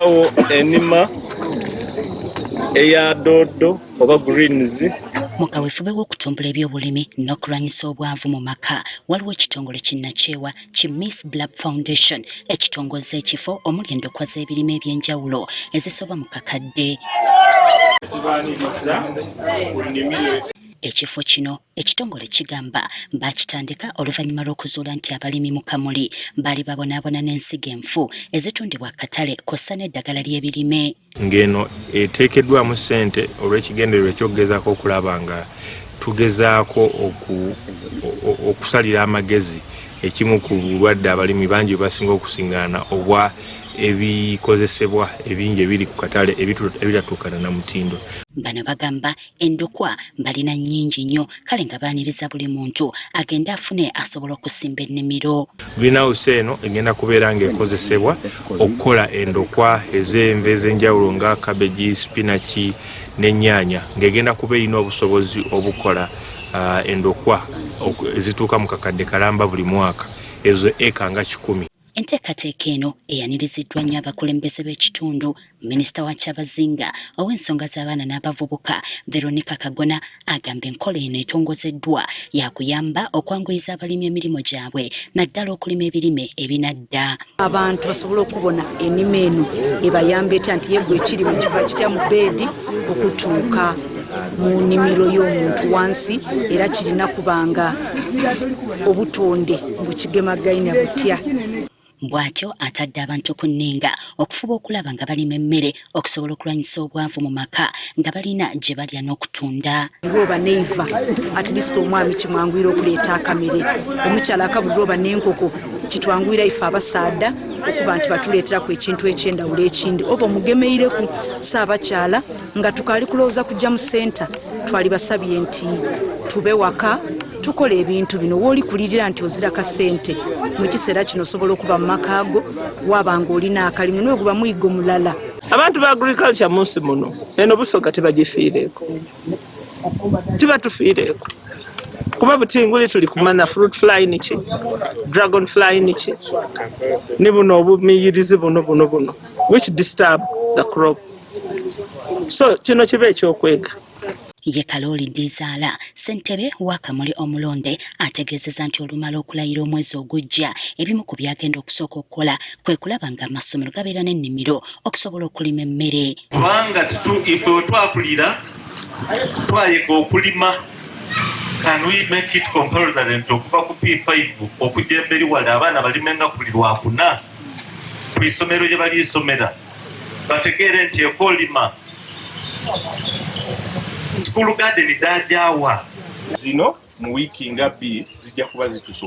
Awo enima eya doodo oba greens. Mu kaweefube w'okutumbula ebyobulimi n'okulwanyisa obwavu mu maka, waliwo ekitongole kinnakyewa ki Miss Blab Foundation ekitongoza ekifo omuli endokwa z'ebirime eby'enjawulo ezisoba mu kakadde. Tubaaniriza ku nnimiro. Ekifo kino ekitongole kigamba baakitandika oluvannyuma lw'okuzuula nti abalimi mu Kamuli baali babonaabona n'ensigo enfu ezitundibwa akatale kw'ossa n'eddagala ly'ebirime. Ng'eno eteekeddwamu ssente olw'ekigendererwa eky'okugezaako okulaba nga tugezaako okusalira amagezi ekimu ku bulwadde abalimi bangi bwe basinga okusingaana obwa ebikozesebwa ebingi ebiri ku katale ebitatuukana na mutindo. Bano bagamba endokwa balina nnyingi nnyo, kale nga baaniriza buli muntu agende afune asobola okusimba ennimiro. Greenhouse eno egenda kubeera ng'ekozesebwa okukola endokwa ez'enva ez'enjawulo nga cabbage, spinach n'ennyaanya, ng'egenda kuba erina obusobozi obukola endokwa ezituuka mu kakadde kalamba buli mwaka, ezo eka nga 100. Enteekateeka eno eyaniriziddwa nnyo abakulembeze b'ekitundu. Minisita wa Kyabazinga ow'ensonga z'abaana n'abavubuka Veronica Kagona agamba enkola eno etongozeddwa yakuyamba okwanguyiza abalimi emirimu gyabwe, naddala okulima ebirime ebinadda. Abantu basobole okubona ennima eno ebayamba etya, nti yegwe ekiri mu kiva kitya mu beedi okutuuka mu nnimiro y'omuntu wansi, era kirina kubanga obutonde bukigemagaina butya. Bw'atyo atadde abantu ku nninga okufuba okulaba nga balima emmere okusobola okulwanyisa obwavu mu maka nga balina gye balya n'okutunda. Lwoba neiva, at least omwami kimwanguyira okuleeta akamere, omukyala akabulira oba n'enkoko kitwanguyira ife abasaadda okuba nti batuleeteraku ekintu ekyendawulo ekindi oba omugemeireku. Saabakyala nga tukaali kulowooza kujja mu senta, twali basabye nti tube waka tukola ebintu bino. Wooli kulirira nti ozira kasente, mu kiseera kino osobola okuba mu maka go waaba nga olina akalimu niwe guba muyigo mulala. Abantu ba agriculture mu nsi muno eno Busoga tebagifiireeko, tibatufiireeko, kuba butinguli tuli kumana fruit fly niki, dragon fly niki, ni buno obumiyirizi buno buno buno which disturb the crop. So kino kiba ekyokwega. Ye Kalooli Ndizaala, ssentebe wa Kamuli omulonde, ategeezezza nti olumala okulayira omwezi ogujja, ebimu ku byagenda okusooka okukola kwe kulaba ng'amasomero gabeera n'ennimiro okusobola okulima emmere. Kubanga ife we twakulira twayega okulima. Can we make it compulsory nti okuva ku P5 okujja emberi wali abaana balimenga buli Lwakuna ku isomero gye baliisomera, bategeere nti ekolima school garden zajawa? Zino mu wiiki nga 2 zijja kuba zituuse.